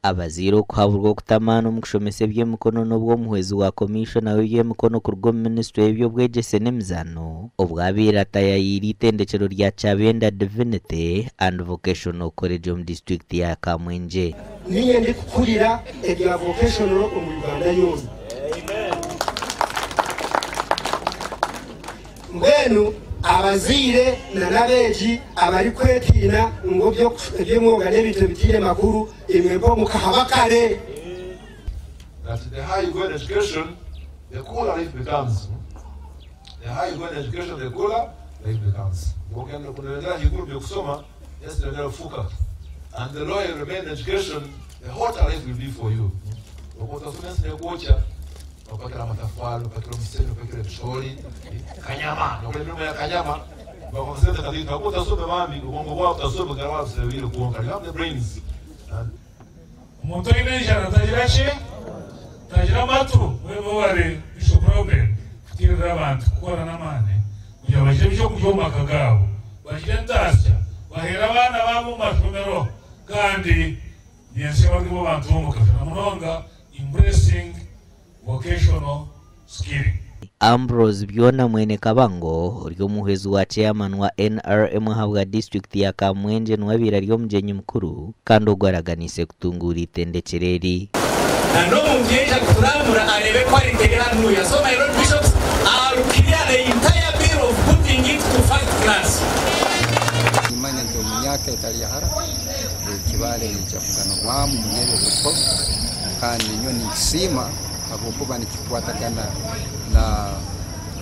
Abazaire okuhaburwa okuta amaani omu kushomesa eby'emikono n'obw'omuhwezi wa Komishona w'eby'emikono kuruga omu minisitule y'eby'obwegyese n'emizaano obu abaire atayayiire eitendekyero rya Kyabenda Divinity and Vocational College omu disiturikiti ya Kamwengye. Niinye ndikukurira ebya Vocational omu Uganda yoona. Mbwenu abazaire n'abeegi abarikwetiina ngu eby'omwoga n'ebintu ebitaine makuru, imwe mpa mukahaba kare. That the higher you go in education, the cooler life becomes. The higher you go in education, the cooler life becomes. Ogenda kunoyongera ahaiguru byokusoma, ensi neyongera kufuuka. And the lower you remain in education, the hotter life will be for you. Obu otasoma ensi nekwokya. Opakira amatafari, opakira omusenyi, opakira ebishoori, kanyama, nokora emirimo ya kanyama, bakuha sente kataito. Ahakuba otasome bambi, obwongo bwawe butasome bugara bwabusebeire kwonka. You have the brains. Omuntu oine enjara tagira ki? Tagira matu. Webare Bishop Reuben kutiirira abantu kukora n'amaani kugira bagire eby'okurya omu maka gaabo, bagire entaasya, baheere abaana baabo omu mashomero kandi nyentsya bari abantu b'omugasho na munonga embracing vocational skilling. Ambrose Byona Mwene Kabango ori omuhwezi wa Chairman wa NRM ahabwa disiturikiti ya Kamwengye niwe abaire ari omugyenyi mukuru kandi ogwo araganiise kutunguura eitendekyero eri. Na n'omuntu yaija kuturambura areebe ku ariteri hanuya. So my lord bishops, I'll clear the entire bill of putting it to first class. Nimanya nti omu myaka etali ya hara, Kibaale neija kuganurwamu omuri ebyo bifo kandi nyowe ninkisiima ahabw'okuba nikikwatagana na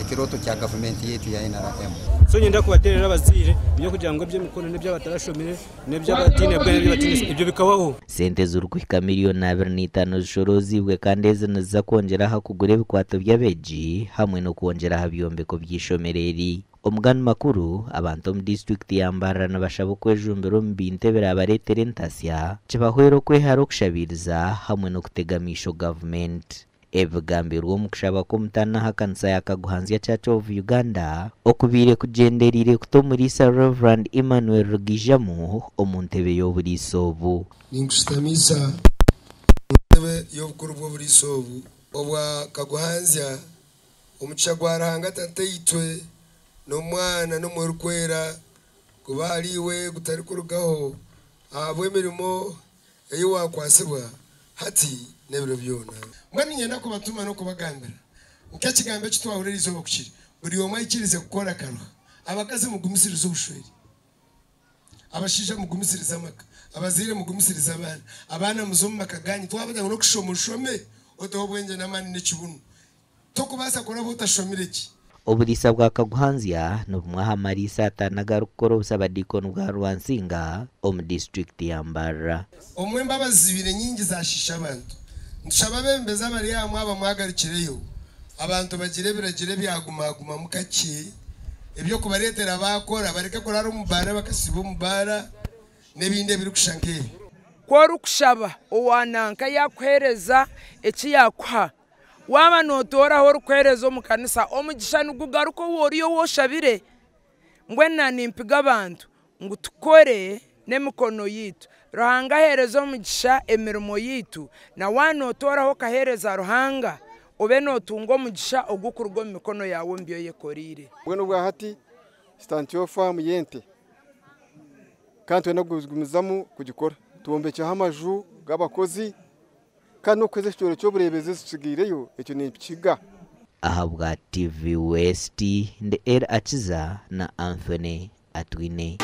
ekirooto kya gavumenti yaitu ya NRM. So niinyenda kubateerera abazaire eby'okugira ngu eby'emikono n'eby'abatarashomire n'eby'abataine bwengye n'eby'abataine ebyo bikabaho. Sente ezirikuhika miriyoni 25 zishorooziibwe kandi ezi niziza kwongyera aha kugura ebikwato by'abeegi hamwe n'okwongyera aha byombeko by'eishomero eri. Omugani makuru, abantu omu disiturikiti ya Mbarara nibashaba okwejumbira omu bintu ebirabareetere entasya kibahwere okwehara okushabiiriza hamwe n'okutega amaisho gavumenti. Ebi bigambirwe omu kushaba kw'omutaano aha kanisa ya Kaguhanzya Church of Uganda okubaire kugyendereire kuta omuriisa Rev. Emmanuel Rugaijamu omu ntebe y'oburiisa obu. Ninkushutamiisa omu ntebe y'obukuru bw'oburiisa obu obwa Kaguhanzya Omugisha gwa Ruhanga Tataitwe, n'Omwana, n'Omwoyo Orikwera gube ahariiwe gutarikurugaho ahabw'emirimo ei waakwatsibwa hati n'ebiro byona. Mbwenu niinyenda kubatuma n'okubagambira nk'ekigambo eki twahurira eizooba ku kiri, buri omwe aikirize kukora akaruha. Abakazi mugumisirize obushwere. Abashaija mugumisirize amaka, abazaire mugumisirize abaana, abaana muze omu maka gaanyu. Twabagira ngu n'okushoma oshome, oteho obwengye n'amaani n'ekibunu. Tokubaasa kuraba otashomire gye. Oburiisa bwa Kaguhanzya nibumwe aha mariisa ataano agarikukora obusabadiikoni bwa Rwansinga omu disiturikiti ya Mbarara. Obumwe embabazi zibaire nyingi zashiisha abantu. Nitushaba abebembezi abari aha mwaba mwagarukireyo, abantu bagire ebiragiro ebyagumagumamu kakye ebyokubareetera baakora bareke kuraara omu baara bakasiiba omu baara n'ebindi ebirikushusha nk'ebyo. Ku orikushaba owa nanka yaakuheereza eki yaakuha, Waaba nootooraho orikuheereza omu kanisa, omugisha nigugaruka ou ori ou oshabire. Mbwenu naanimpiga abantu ngu tukore n'emikono yaitu. Ruhanga aheereze omugisha emirimo yaitu, na waaba nootooraho okaheereza Ruhanga, obe nootunga omugisha ogurikuruga omu mikono yaawe omu bi oyekoreire. Mbwenu obwahati tutandikyireho faamu y'ente kandi twine kugumizamu kugikora. Twombekyeho amaju g'abakozi. Kandi n'okuheza ekicwero ky'obureebezi ekitsigaireyo, ekyo nimpikiga. Ahabwa TV West, ndi El Akiza na Anthony Atwine.